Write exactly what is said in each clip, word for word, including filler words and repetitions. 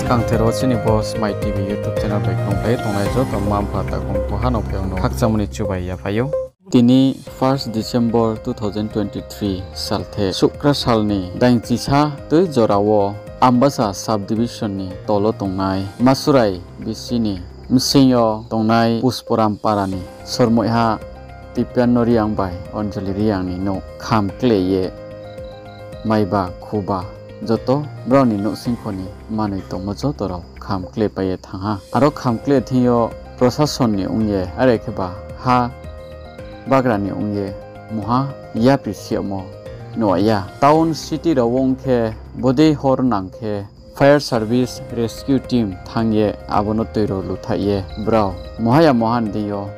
Kangthero chini bo Smai T V YouTube channel bai kongpai tongnai joto mma mpha takhu mkhu ha no phiyong no khakchangmo ni chubai yaphai ou. Tini first December two thousand twenty three salthe, Sukra salni daingchisa tui jora wo Ambasa subdivision ni tolo tongnai Masurai B C ni bsing yo tongnai Pusporam para ni sormoiha Tipianno Reang bai Anjali Reang ni nouh kham kle ye maiba khuba joto brao ni nouhsingkho ni manoi tongmo joto rao kham kle pai ye thanng ha. Aro kham kle thing yo prosason ni ong ye, are khe ba ha bagra ni ong ye mungha yapri si yagmo nuh ya. Town city rao wo ong khe bodei hor nang khe fire service rescue team thanng ye abo no tui rao luthaih ye brao mungha ya mungha ni deing yo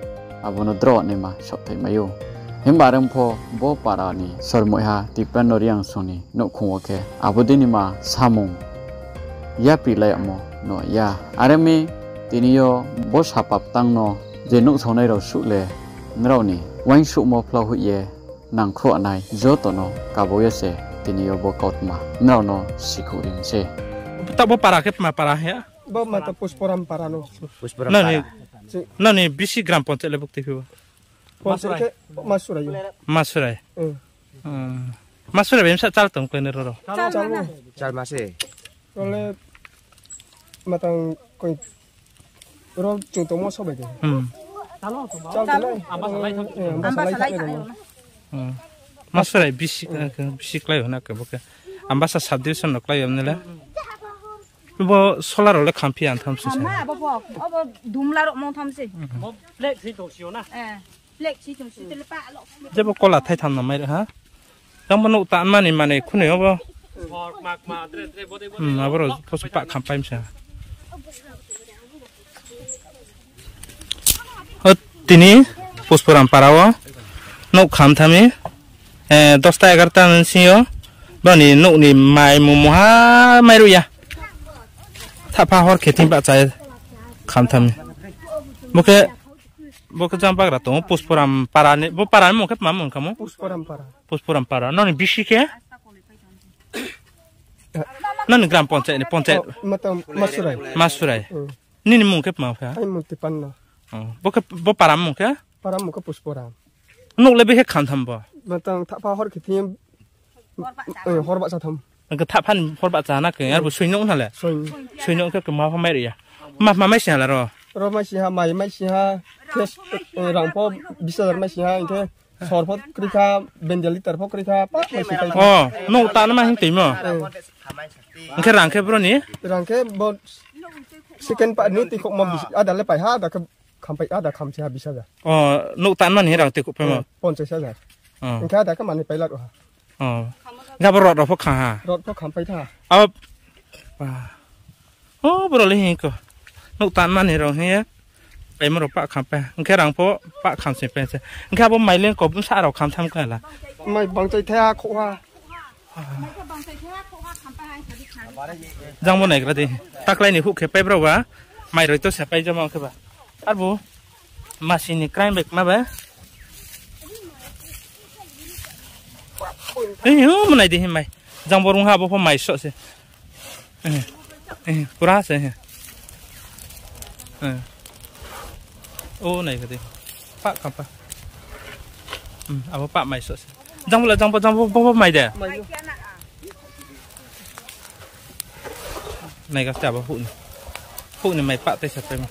abo no drao naima saohthaih mai ou. Himba are ong pho bo para ni sormoiha Tipianno Reang song ni nouhkhong wo khe abo dei ni ma samung yapri lai yagmo nuh ya. Are mi tini yo bo sapap tang no je nuhsaonai rao suh le nrao ni uaingsouhmo phlauhoih ye nangkhruh nai joto no kabau ye se tini yo bo kautma nrao no sikhouh ri mi se. Taoh bo para khe tma para he? Bo ma to Pusporam para no. Nrao ni, nrao ni bisi gram panchayat le buktui phi bo? Panchayat khe Masurai. Masurai. Masurai bai bsa chal tong klai nai ro ro? Chal ma se. Ro le matang koi ro chung tongmo so bai de. Chal tong nai. Masurai bisi, bisi klái ou na khe bo khe. Ambasa subdivision no klái ou nai le. Bo solar rao le khamphi ya tham se. Abo pho, abo dumla rao mo tham se. Jebo kola thai tham no mai ha. Tang bo nouh tanma ni mani khunoi obo. Abo rao pho se pah khampai mse ha. O tini Pusporam para wo nouh kham tha mi, dosta egarota ni sing yo, brao ni nouh ni mai mungha mairuh ya. Thahpha hor khe thing bahcha ye kham tha mi. Bo khe, bo khe jang bagra tong ou, Pusporam para ni, bo para ni mung khe tma mung khamo? Pusporam para. Nrao ni bisi khe? Nrao ni gram panchayat ni panchayat? Masurai. Nini mung khe tma pha? Bo para mung khe? Nouh le bekhe kham tham bo? Thahpha hor khe thing, hor bahcha tham. Khe thahpha ni hor bahcha na khe, arbo soi nouh na le? Soi nouh khe kma pha mai ri ya. Ma, ma mai sing ha la ro? Ro mai sing ha, mai mai sing ha, khe, rang pho bis hajar mai sing ha, hing khe sor pho kroi kha, ventilator pho kroi kha, pa mai sing pai. O, nouh tanma hing toimo? Hing khe rang khe bro ni? Rang khe bo second part ni tuikhouhmo bis-, ada le pai ha, ada khe khampai, ada khamsi ha bis hajar. O, nouh tanma ni rang tuikhouh paimo? Ponchas hajar. Hing khe ada khe manoi paila rao ha. Jabo rod rao pho kham ha? Rod pho khampai tha. O, bro le hing kho. Nouh tanma ni rao hing ye. Paimo rao pah khampai. Hing khe rang pho pah kham se pai se. Hing khe abo mai le kobsa rao kham tham khe la. Mai bangchai thai ha khouh ha. Jang bo naigra di. Taklai ni huh khe pai brao ba. Mai roi to se pai jama khe ba. Arbo masi ni kraing bai kma ba. Manai di himai. Jang bo rung ha, abo pho mai soh se. Pura se. O nai kha di. Pah khampa. Abo pah mai soh se. Jang bo la, jang bo, jang bo, bo, bo mai de. Nai kha se abo huh ni. Huh ni mai pah tai sa pai ma.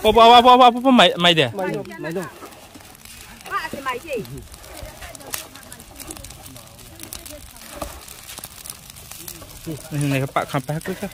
Abo, abo, abo, abo, abo, mai, mai de. Nai kha pah khampa ha koi kha.